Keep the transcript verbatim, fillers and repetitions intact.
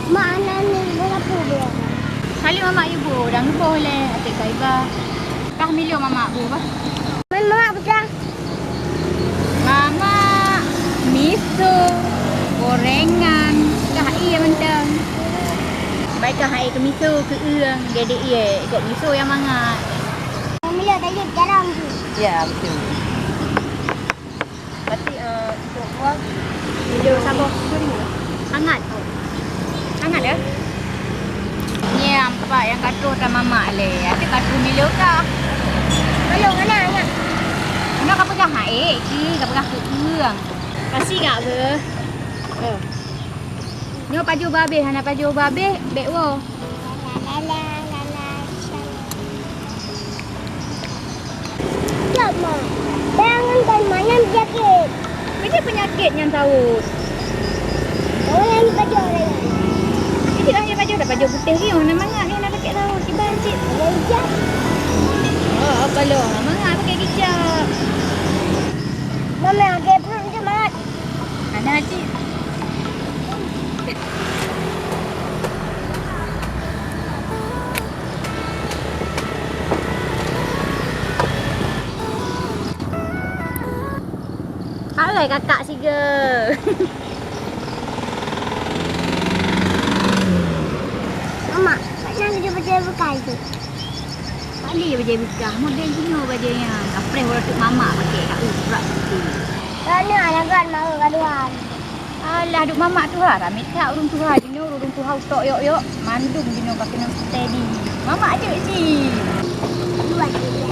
Mak, hana ni, boh sapu dia. Kali mamak ibu, dang leuboh lé, até Saibah. Kah milo mamak bu bah. Man mamak peugah. Mamak miso, gorengan, kah ie mantong. Baik kah ie keu miso, keu ueng, jadi ie, ikot miso nyang mangat. Milo tadi dalam tu. Ya, betul. Berarti, eh, untuk buah, video saboh. Hangat. Hangat ya? Ni nampak nyang ka troh tan mamak lé. Até ka troh milo kah? Belum, hana, hana. Hana ka peugah hai, ki, ka peugah keu ueng. Kasih gak ke? Oh. Nyoe pajoh babeh, hana pajoh babeh, bek woe. Cok, Ma. Bayangkan kan mana penyakit. Macam penyakit nyang saut. Oh, yang pajoh orang lain. Jadi lah yang pajoh dah pajoh putih ni, oh, nama ngak ni nak pakai saut. Kiban cik. Ada hijab. Oh, apa lo? Nama ngak pakai hijab. Mama, pakai perut macam mat. Hana cit. Hai kakak siga. Mama, mana kerja-kerja bukai tu? Paling bajée beukah, model jinoe bajée nyan. Kapreh uroe teuk mamak pakai, ka urat tu. Kana lagat mau gaduhan. Alah, duek mamak tuha, ramé that ureuëng tuha jinoe, ureuëng tuha utok yok-yok, mandum jinoe ka keunong steady. Mamak jeuet cit. Dua tiga.